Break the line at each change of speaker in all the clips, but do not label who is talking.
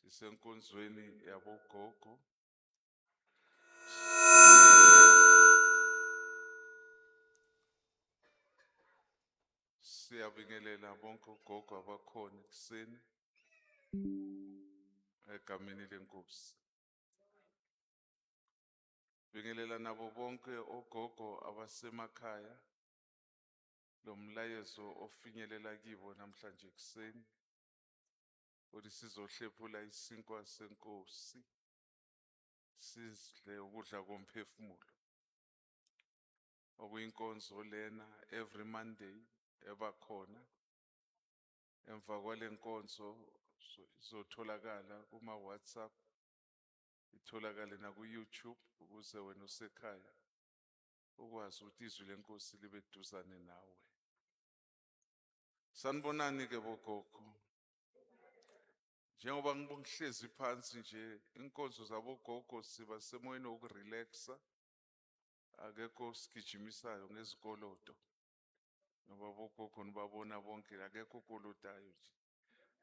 Sisenkonzweni yabogogo. Siyabingelela bonke ogogo abakhona ekuseni egameni lenkosi. Bingelela nabo bonke ogogo abasemakhaya. Lo mlayezo ofinyelela kibo namhlanje ekuseni. Uthi sizohlephula isinkwa senkosi. Sidle ukudla komphefumulo. Okuyinkonzo lena every Monday ebakhona. Emva kwale nkonzo izotholakala kuma WhatsApp, itholakale na ku YouTube ukuze wena usekhaya ukwazi ukuthi izwi lenkosi libe duzane nawe. Sanibonani ke bogogo. Njengoba ngihlezi phansi nje, inkonzo zabogogo siba semoyeni wokurelaxa. Akekho osigijimisayo ngezikoloto. Ngoba bogogo nibabona bonke akekho okolotayo nje.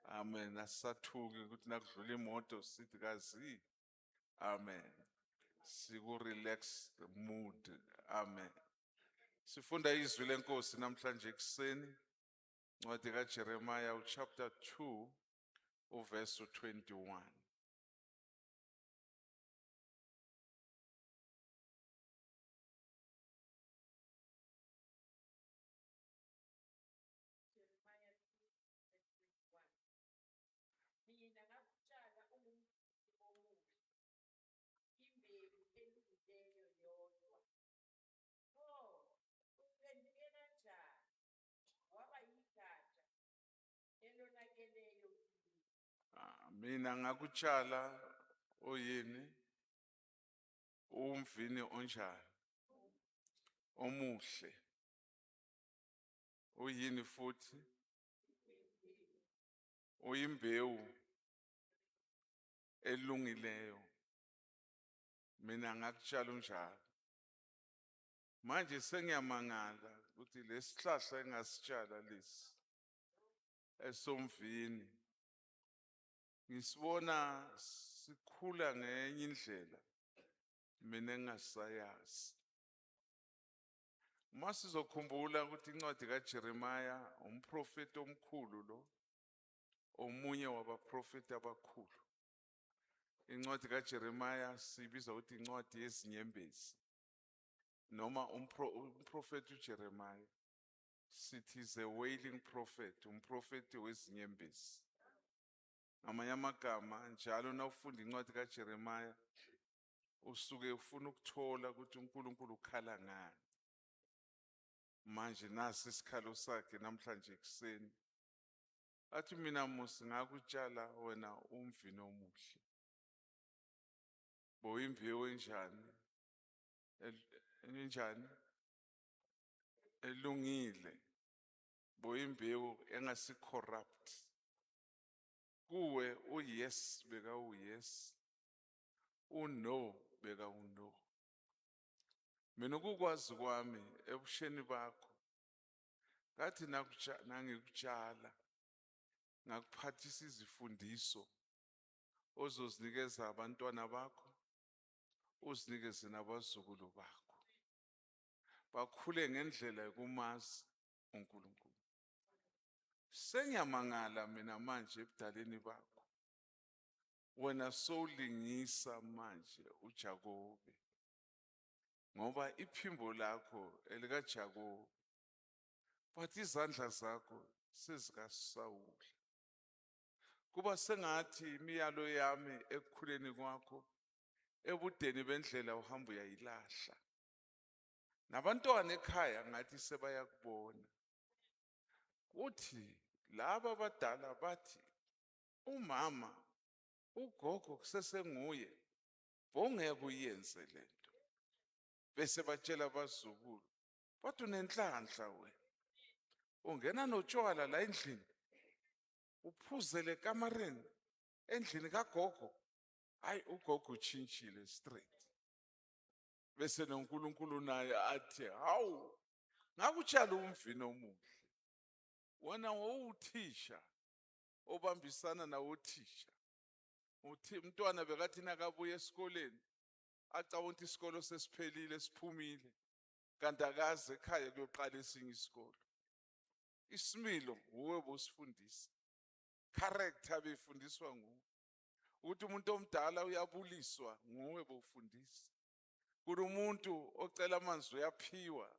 Amen. Asisathuki ukuthi nakudlula imoto sithi kazi. Amen. Siku relax mood. Amen. Sifunda izwi lenkosi namhlanje ekuseni. Incwadi kaJeremiah uchapter 2 uverse 21.
Jeremiah 2 verse 21. Mina ngakutshala ungumvini omuhle, imbewu elungileyo yodwa. Pho, uphenduke kanjani waba yigatsha elonakeleyo kimi?
Ah, mina ngakutshala oyini umvini onjani omuhle uyini futhi uyimbewu elungileyo mina ngakutshala unjalo. Manje sengiyamangala ukuthi lesihlahla engasitshala lesi esomvini ngisibona sikhula ngenye indlela mina engasayazi. Uma sizokhumbula ukuthi incwadi kaJeremiah umprofeti omkhulu lo, omunye wabaprofeti abakhulu. Incwadi kaJeremiah sibiza ukuthi incwadi yezinyembezi noma umprofeti uJeremiah sithi is a wailing prophet, umprofeti wezinyembezi. Ngamanye amagama njalo nawufunda incwadi kaJeremiah usuke ufuna ukuthola ukuthi uNkulunkulu ukhala ngani. Manje nasi isikhalo sakhe namhlanje ekuseni. Athi mina Musi ngakutshala wena umvini omuhle. Boyimbewu enjani? Enjani? Elungile. Boyimbewu engasi corrupt. Kuwe u yes beka u yes. U no beka u no. Mina ukukwazi kwami ebusheni bakho ngathi nangikutshala ngakuphathisa izifundiso ozozinikeza abantwana bakho uzinikeze nabazukulu bakho bakhule ngendlela yokumazi uNkulunkulu. Sengiyamangala mina manje ebudaleni bakho, wena sowulingisa manje uJakobe, ngoba iphimbo lakho elikaJakobe, but izandla zakho sezikaSawuli. Kuba sengathi imiyalo yami ekukhuleni kwakho ebudeni bendlela uhamba uyayilahla. Nabantwana ekhaya ngathi sebayakubona. Kuthi laba abadala bathi umama ugogo kusesenguye bongeke uyenze lento. Bese batshela abazukulu bathi unenhlanhla wena. Ungena notshwala la endlini uphuzele ekamareni endlini kagogo. Hayi ugogo utshintshile straight. Bese noNkulunkulu naye athi hawu ngakutshala umvini omuhle. Wena wowuthisha obambisana nawothisha. Uthi umntwana bekathi nakabuya esikoleni acabanga ukuthi isikolo sesiphelile siphumile, kanti akaze ekhaya kuyoqala esinye isikolo. Isimilo wuwe bosifundisa, character befundiswa nguwe, ukuthi umuntu omdala uyabuliswa nguwe bowufundisa, kunomuntu ocela amanzi uyaphiwa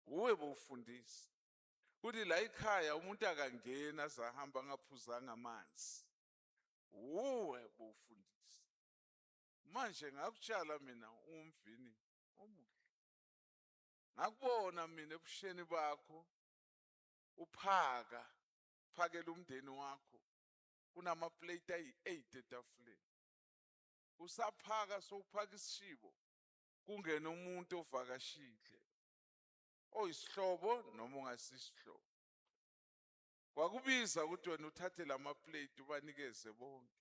nguwe bowufundisa, kuthi la ekhaya umuntu akangeni azahamba angaphuzanga amanzi, wuwe bowufundisa. Manje ngakutshala mina umvini omuhle, ngakubona mina ebusheni bakho uphaka phakela umndeni wakho, kunama-plate ayi-8 etafuleni, usaphaka sowuphaka isishibo, kungena umuntu ovakashile oyisihlobo noma ungasisihlobo, kwakubiza ukuthi wena uthathe lama-plate ubanikeze bonke,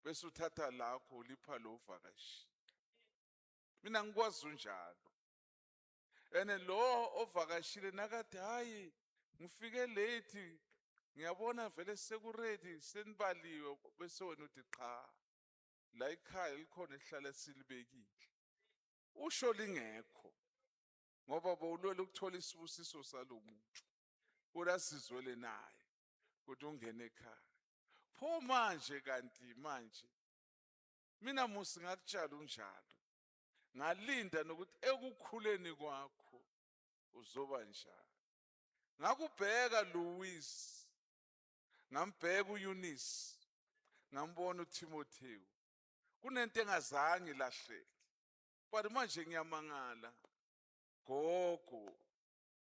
bese uthatha lakho ulipha lo ovakashile. Mina ngikwazi unjalo. Ene lo ovakashile nakathi, hayi, ngifike late, ngiyabona vele seku-ready, senibaliwe, bese wena uthi cha, la ekhaya likhona esihlala silibekile, usho lingekho, ngoba bowulwela ukuthola isibusiso salomuntu ulasizwele naye ukuthi ungene ekhaya. Pho manje kanti manje mina musi ngakutshala unjalo, ngalinda nokuthi ekukhuleni kwakho uzoba njani. Ngakubheka Louis, ngambheka uEunice, ngambona uTimotheo, kunento engazange ilahleke. But manje ngiyamangala, gogo,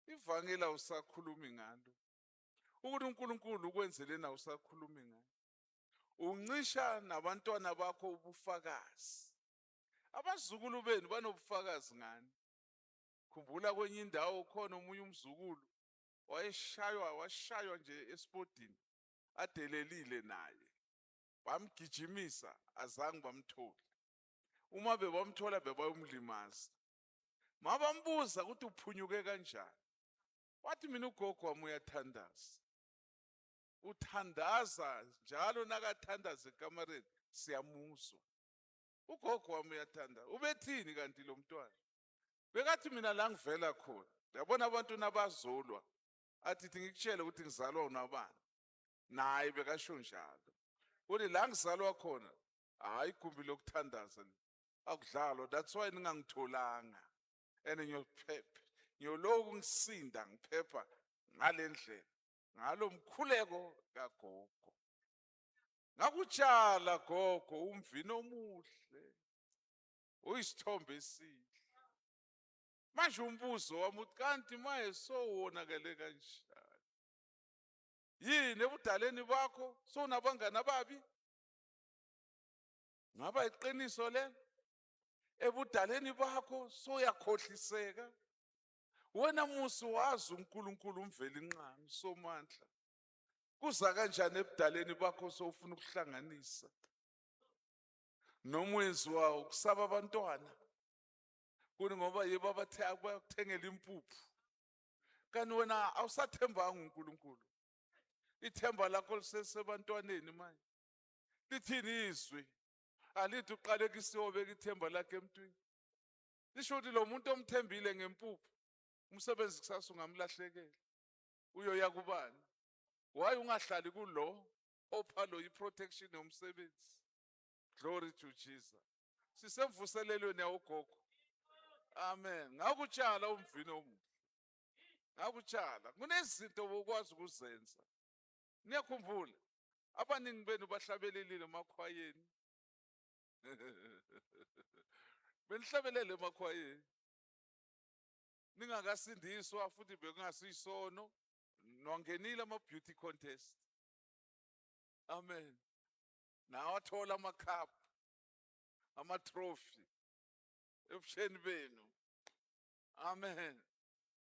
ivangeli awusakhulumi ngalo, ukuthi uNkulunkulu ukwenzeleni awusakhulumi ngalo, uncisha nabantwana bakho ubufakazi. Abazukulu benu banobufakazi ngani? Khumbula kwenye indawo khona omunye umzukulu wayeshaywa, washaywa nje esipodini, adelelile naye, bamgijimisa, azange bamthole. Uma bebamthola bebayomlimaza. Mabambuza ukuthi uphunyuke kanjani, wathi mina ugogo wami uyathandaza, uthandaza njalo, nakathandaza ekamareni siyamuzwa. Ugogo wami uyathandaza. Ubethini kanti lo mntwana? Bekathi mina la ngivela khona, yabona abantu nabazolwa, athi thi ngikutshele ukuthi ngizalwa unabani, naye bekasho njalo uthi la ngizalwa khona, hayi, igumbi lokuthandaza le akudlalwa, that's why ningangitholanga and ngiyophepha, ngiyoloku ngisinda ngiphepha ngale ndlela ngalo mkhuleko kagogo. Ngakutshala gogo umvini omuhle, uyisithombe esihle. Manje umbuzo wami uthi kanti maye sowonakele kanjani? Yini ebudaleni bakho sowunabangani ababi? Ngaba iqiniso lelo? Ebudaleni bakho soyakhohliseka wena musi, wazi uNkulunkulu uMvelinqangi Somandla, kuza kanjani ebudaleni bakho sowufuna ukuhlanganisa nomwenzi wawo kusaba abantwana kuni, ngoba yibo abathe abakuthengela impuphu, kanti wena awusathembanga uNkulunkulu, ithemba lakho lisesebantwaneni manje? Lithini izwi? Alithi uqalekisiwe obeka ithemba lakhe emntwini. Lisho ukuthi lo muntu omthembile ngempuphu, umsebenzi kusasa ungamlahlekela, uyoya kubani? Why ungahlali kulo opha lo i-protection yomsebenzi? Glory to Jesus. Sisemvuselelweni yawogogo. Amen. Ngakutshala umvini omuhle, ngakutshala kunezinto bokwazi ukuzenza. Niyakhumbula, abaningi benu bahlabelelile emakhwayeni, benihlabelele emakhwayeni ningakasindiswa, futhi bekungasisono, nwangenile ama-beauty contest. Amen. Nawathola ama-cup, ama-trophy ebusheni benu. Amen.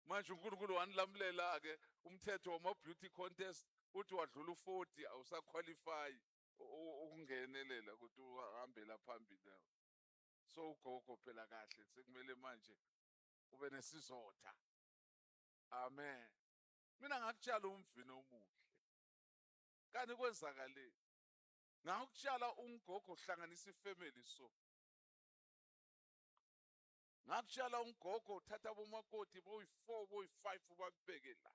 Manje uNkulunkulu wanilamulela-ke umthetho wama-beauty contest uthi wadlula u-40 awusaqualify ukungenelela ukuthi uhambela phambili. So ugogo phela kahle sekumele manje ube nesizotha. Amen. Mina ngakutshala umvini omuhle, kanti kwenzakaleni? Ngakutshala ungogo hlanganisa ifamily so. Ngakutshala ungogo uthatha abomakoti boyi-4 boyi-5 ubabeke la.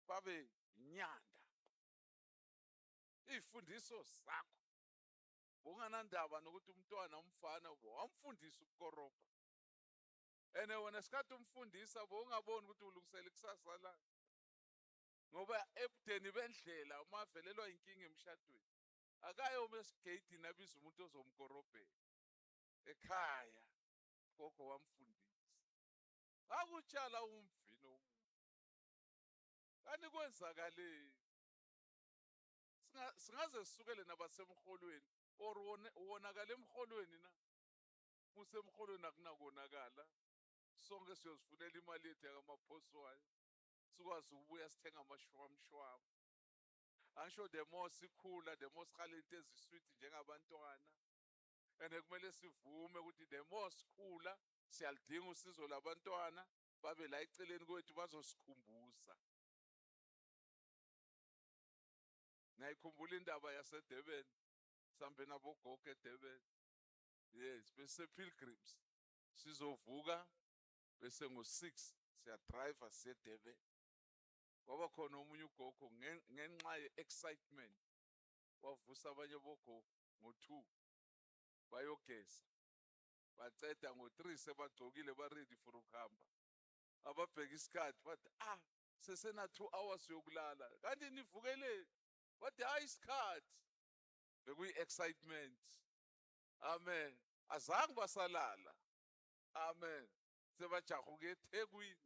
Babe inyanda. Izifundiso zakho. Bunganandaba nokuthi umntwana umfana wamfundisa ukukorobha. Ene wena sikhathi umfundisa bowungaboni ukuthi ulungisela ikusasa lakhe. Ngoba ebudeni bendlela uma avelelwa inkinga emshadweni akaye uma esigeyidini abiza umuntu ozomkorobhela. Ekhaya gogo wamfundisa. Akutshala umvino omuhle. Kanti kwenzakaleni? Singaze sisukele nabasemholweni or wonakala emholweni na? Usemholweni akunakonakala. Sonke siyozifunela imali yethu yakamaphoswayo. Sikwazi ukubuya sithenga amashwamshwamu. Angisho the more sikhula the more sikhala into ezisweet njengabantwana. And kumele sivume ukuthi the more sikhula siyalidinga usizo labantwana babe la eceleni kwethu bazosikhumbuza. Ngiyayikhumbula indaba yaseDurban. Sambe nabogogo eDurban. Yes, bese pilgrims. Sizovuka bese ngo-6 siyadrive siye eDurban. Kwaba khona omunye ugogo ngenxa ye-excitement wavusa abanye bogogo ngo-2 bayogeza. Baceda ngo-3 sebagcokile ba-ready for ukuhamba. Ababheka isikhathi bathi ah sesena 2 hours yokulala. Kanti nivukeleni? Bathi hayi isikhathi. Bekuyi-excitement. Amen. Azange basalala. Amen. Sebajaha ukuya eThekwini.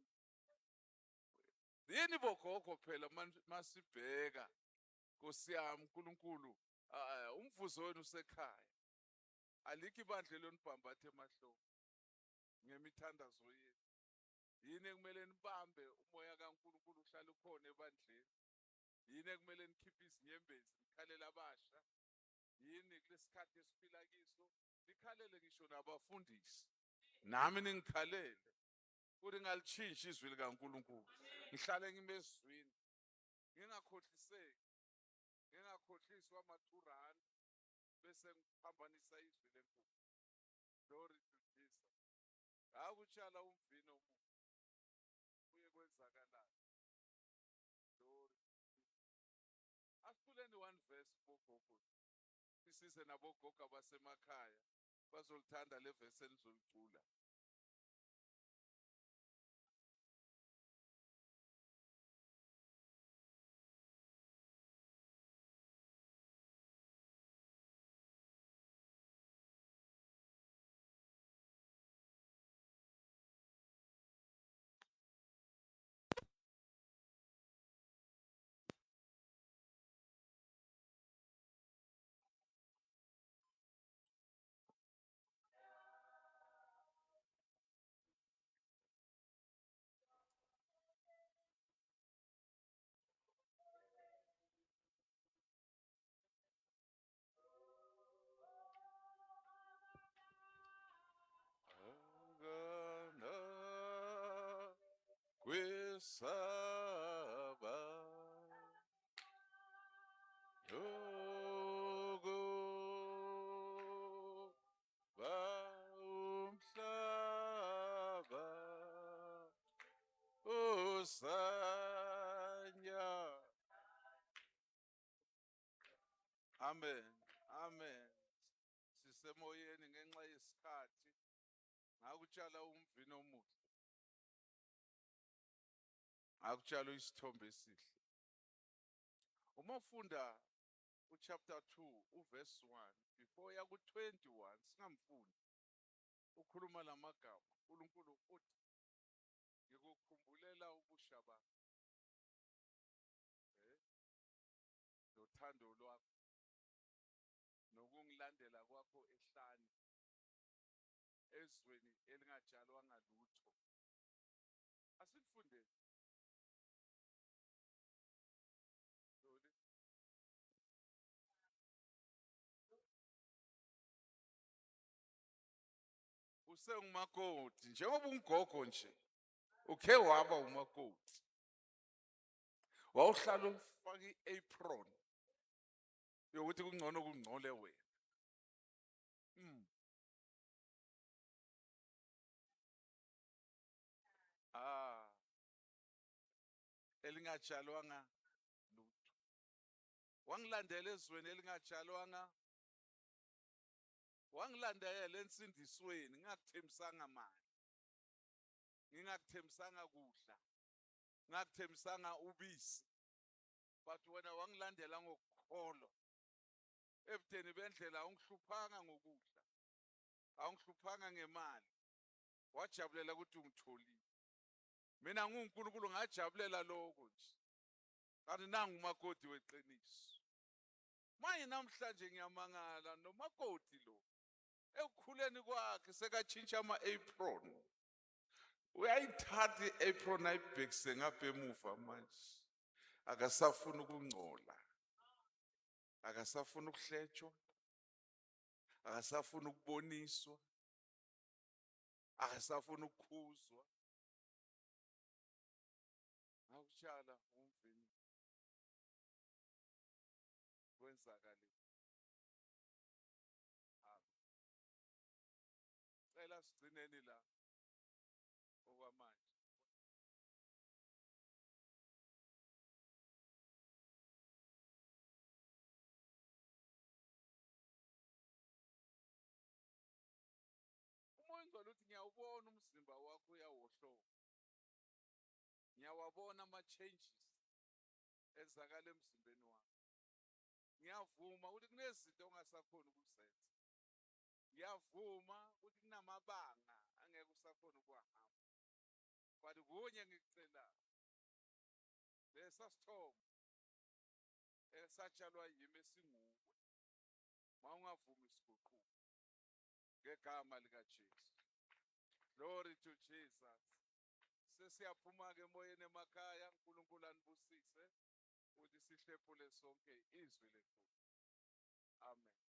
Yini bogogo phela masibheka Nkosi yami uNkulunkulu umvuzo wenu usekhaya. Alikho ibandla elonibhambatha emahlombe ngemithandazo yenu. Yini ekumele nibambe umoya kaNkulunkulu uhlale ukhona ebandleni? Yini ekumele nikhiphe izinyembezi nikhalele abasha? Yini kulesikhathi esiphila kiso nikhalele ngisho nabafundisi? Nami ningikhalele ukuthi ngalitshintsha izwi likaNkulunkulu. Ngihlale ngimezwini. Ngingakhohliseki. Ngingakhohliswa ama-2 rand bese ngiphambanisa izwi lenkosi. Glory to Jesus. Akutshala umvino omuhle. Kuye kwenzakalani. Glory to Jesus. Asiculeni one verse bogogo. Sisize nabogogo abasemakhaya. Bazolithanda le verse enizolicula. Akana kwesaba yokuba umhlaba usanya. Amen. Amen. Sisemoyeni ngenxa yesikhathi. Ngakutshala umvino omuhle. Ngakutshala isithombe esihle. Uma ufunda uchapter 2 uverse 1 before ya ku 21 singamfundi. Ukhuluma lamagama. uNkulunkulu uthi ngikukhumbulela ubusha bakho. Nothando lwakho nokungilandela kwakho ehlane ezweni elingatshalwanga lutho. Asilifundeni. Doli. Usengumakoti njengoba ungogo nje ukhe waba umakoti. Wawuhlala ufaka i-apron. Yokuthi kungcono kungcole wena. Ah, elingatshalwanga lutho. Wangilandela ezweni elingatshalwanga, wangilandela ensindisweni, ngingakuthembisanga mali, ngingakuthembisanga kudla, ngingakuthembisanga ubisi, but wena wangilandela ngokukholwa. Ebudeni bendlela awungihluphanga ngokudla, awungihluphanga ngemali, wajabulela ukuthi ungitholile. Mina nguNkulunkulu, ngajabulela lokho nje. Kanti nangu umakoti weqiniso. Manje namhlanje ngiyamangala nomakoti lo, ekukhuleni kwakhe sekatshintsha ama-apron. Uyayithatha i-apron ayibhekise ngapha emuva manje. Akasafuni ukungcola, akasafuni ukuhletshwa, akasafuni ukuboniswa, akasafuni ukukhuzwa. Ngakutshala umvini, kwenzakale. Amen. Cela sigcineni la okwamanje. UMoya oNgcwele uthi ngiyawubona umzimba wakho uyawohloka, ngiyawabona ama-changes enzakala emzimbeni wakho, ngiyavuma ukuthi kunezinto ongasakhoni ukuzenza, ngiyavuma ukuthi kunamabanga angeke usakhona ukuwahamba, but kunye ngikucelayo, lesa sithomo esatshalwa yimi esinguwe, mawungavumi siguquke ngegama likaJesu. Glory to Jesus. Sesiyaphuma ke emoyeni emakhaya. uNkulunkulu anibusise, ukuthi sihlephule sonke izwi leNkosi. Amen.